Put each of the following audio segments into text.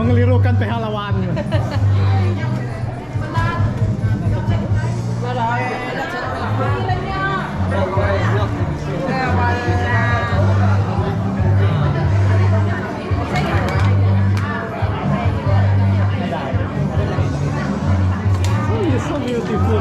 Mengelirukan pihak lawan. Oh, you're so beautiful.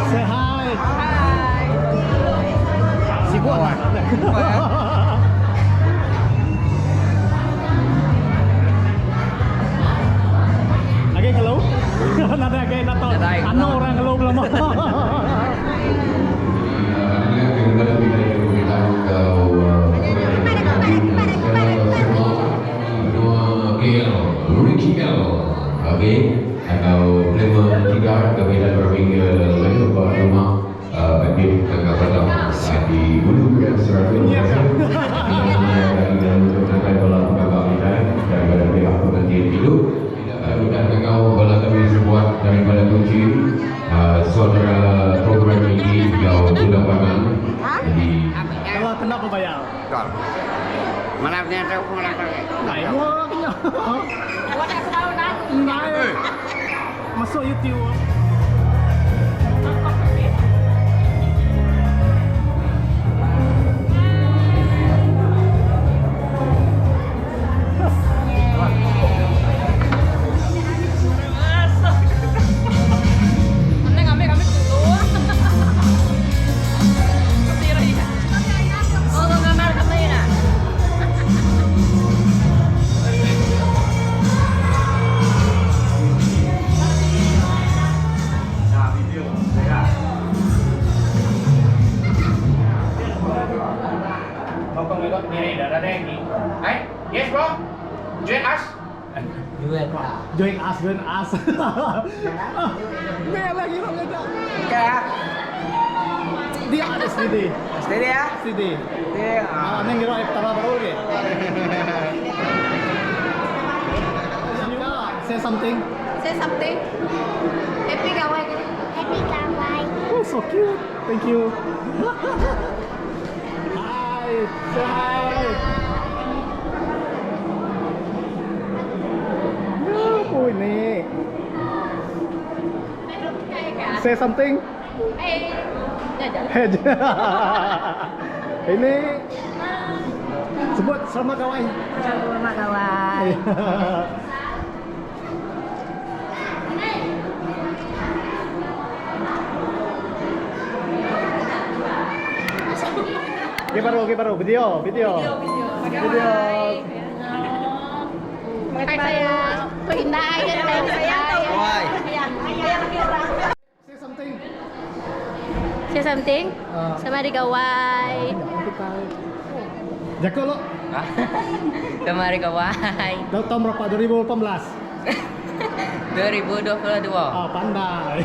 Say hi. Sibuk tak? Lagi ngeluh? Nadai agi nato. Anu orang ngeluh belama. Saudara program ini kau tunda pangan jadi Kalau kena berbayar. Malam ni tahu malam ni. Naik gua kena. Naik. Masuk YouTube. Yes bro. Join us. Join us, join us. Ni lagi nak belajar. Okay. Dia ada steady. Steady ya. Steady. Steady. Ah, ni kira pertama baru lagi. Say something. Say something. Happy Gawai. Happy Gawai. Oh, so cute. Thank you. Hi. Say hi. Oh, ini. Say something. Eh, Hey. Ini sebut selamat gawai. Selamat gawai. Okay baru, okay baru. Video, video. Video, Video. Hai sayang. Indah sayang. Say something. Say something. Sama di gawai. Jago lo. Sama hari gawai. Tahun berapa? 2018. 2022. Ah, pandai.